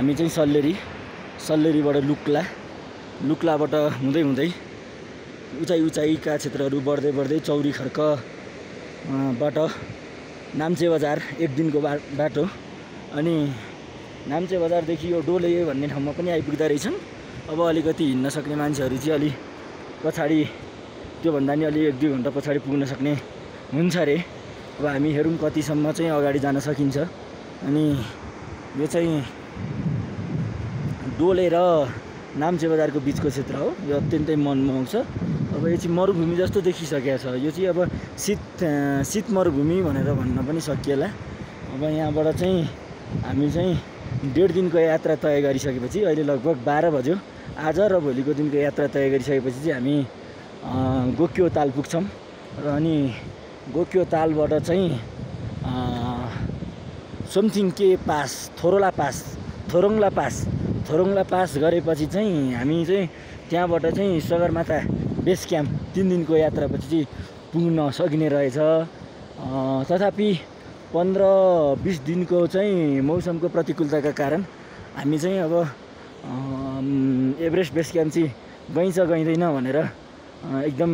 हामी चाहिँ सल्लेरीबाट लुक्लाबाट हुँदै उचाइका क्षेत्रहरू बढ्दै चौरी खर्क बाट नाम्चे बजार एक दिनको बाटो अनि नाम्चे बजारदेखि यो डोले भन्ने ठाउँमा पनि आइपुग्दा रहेछन्। अब अलिकति हिँड्न सक्ने मान्छेहरू चाहिँ अलि पछाडि त्योभन्दा नि अलि 1-2 घन्टा पछाडि पुग्न सक्ने हुन्छ अरे। अब हामी हेरौँ कतिसम्म चाहिँ अगाडि जान सकिन्छ। अनि यो चाहिँ डोले र नाम्चे बजारको बिचको क्षेत्र हो। यो अत्यन्तै मनमोहक छ। अब यो चाहिँ मरुभूमि जस्तो देखिसकेको छ। यो चाहिँ अब शीत मरुभूमि भनेर भन्न पनि सकिएला। अब यहाँबाट चाहिँ हामी चाहिँ 1.5 दिनको यात्रा तय गरिसकेपछि अहिले लगभग 12 बज्यो। आज र भोलिको दिनको यात्रा तय गरिसकेपछि चाहिँ हामी गोक्यो ताल पुग्छौँ र अनि गोक्यो तालबाट चाहिँ सोमथिङके पास थोरङला पास गरेपछि चाहिँ हामी चाहिँ त्यहाँबाट चाहिँ सगरमाथा बेस क्याम्प 3 दिनको यात्रापछि चाहिँ पुग्न सकिने रहेछ। तथापि 15-20 दिनको चाहिँ मौसमको प्रतिकूलताका कारण हामी चाहिँ अब एभरेस्ट बेस क्याम्प चाहिँ गइँदैन भनेर एकदम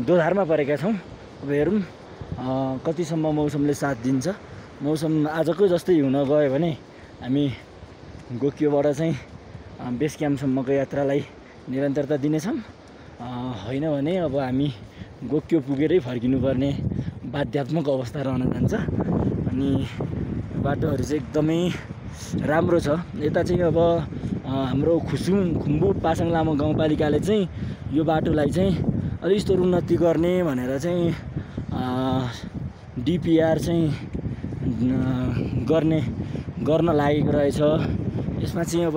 दोधारमा परेका छौँ। अब हेरौँ कतिसम्म मौसमले साथ दिन्छ। मौसम आजको जस्तै हुन गयो भने हामी गोक्योबाट चाहिँ बेस क्याम्पसम्मको यात्रालाई निरन्तरता दिनेछौँ। होइन भने अब हामी गोक्यो पुगेरै फर्किनुपर्ने बाध्यात्मक अवस्था रहन जान्छ। अनि बाटोहरू चाहिँ एकदमै राम्रो छ। यता चाहिँ अब हाम्रो खुम्बु पासाङ लामो गाउँपालिकाले चाहिँ यो बाटोलाई चाहिँ अलि स्तोर उन्नति गर्ने भनेर चाहिँ डिपिआर चाहिँ गर्न लागेको रहेछ। यसमा चाहिँ अब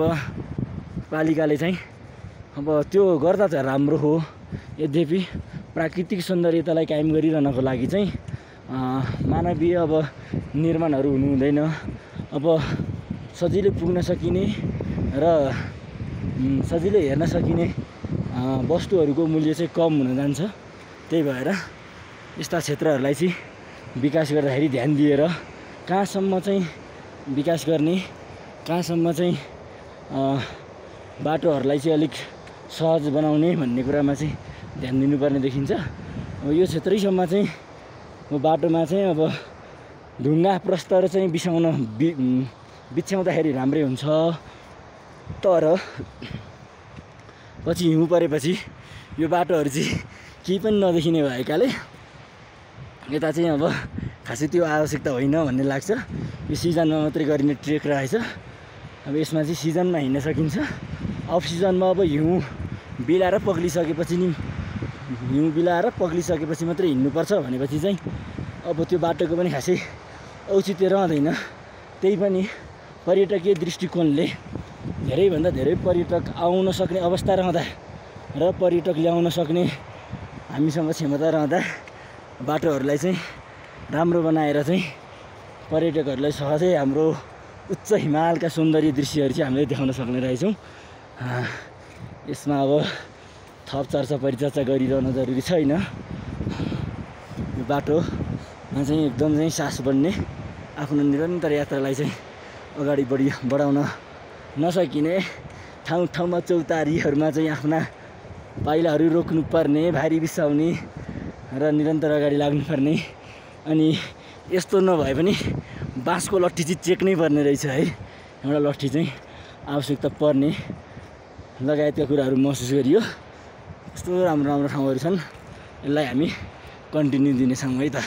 पालिकाले चाहिँ अब त्यो गर्दा त राम्रो हो। यद्यपि प्राकृतिक सौन्दर्यतालाई कायम गरिरहनको लागि चाहिँ मानवीय अब निर्माणहरू हुनु हुँदैन। अब सजिलै पुग्न सकिने र सजिलै हेर्न सकिने वस्तुहरूको मूल्य चाहिँ कम हुन जान्छ। त्यही भएर यस्ता क्षेत्रहरूलाई चाहिँ विकास गर्दाखेरि ध्यान दिएर कहाँसम्म चाहिँ विकास गर्ने, कहाँसम्म चाहिँ बाटोहरूलाई चाहिँ अलिक सहज बनाउने भन्ने कुरामा चाहिँ ध्यान दिनुपर्ने देखिन्छ। अब यो क्षेत्रैसम्म चाहिँ बाटोमा चाहिँ अब ढुङ्गा प्रस्तर चाहिँ बिछ्याउँदाखेरि राम्रै हुन्छ। तर पछि हिउँ परेपछि यो बाटोहरू चाहिँ केही पनि नदेखिने भएकाले यता चाहिँ अब खासै त्यो आवश्यकता होइन भन्ने लाग्छ। यो सिजनमा मात्रै गरिने ट्रेक रहेछ। अब यसमा चाहिँ सिजनमा हिँड्न सकिन्छ। अफ सिजनमा अब हिउँ बिलाएर पग्लिसकेपछि मात्रै हिँड्नुपर्छ भनेपछि चाहिँ अब त्यो बाटोको पनि खासै औचित्य रहँदैन। त्यही पनि पर्यटकीय दृष्टिकोणले धेरैभन्दा धेरै पर्यटक आउन सक्ने अवस्था रहँदा र पर्यटक ल्याउन सक्ने हामीसँग क्षमता रहँदा बाटोहरूलाई चाहिँ राम्रो बनाएर चाहिँ पर्यटकहरूलाई सहजै हाम्रो उच्च हिमालका सौन्दर्य दृश्यहरू चाहिँ हामीले देखाउन सक्ने रहेछौँ। यसमा अब थप चर्चा परिचर्चा गरिरहन जरुरी छैन। यो बाटोमा चाहिँ एकदम चाहिँ सास बढ्ने, आफ्नो निरन्तर यात्रालाई चाहिँ अगाडि बढाउन नसकिने, ठाउँमा चौतारीहरूमा चाहिँ आफ्ना पाइलाहरू रोक्नुपर्ने, भारी बिसाउने र निरन्तर अगाडि लाग्नुपर्ने। अनि यस्तो नभए पनि बाँसको लट्ठी चाहिँ चेक्नै पर्ने रहेछ है। एउटा लट्ठी चाहिँ आवश्यकता पर्ने लगायतका कुराहरू महसुस गरियो। यस्तो राम्रो ठाउँहरू छन्। यसलाई हामी कन्टिन्यू दिनेछौँ है त।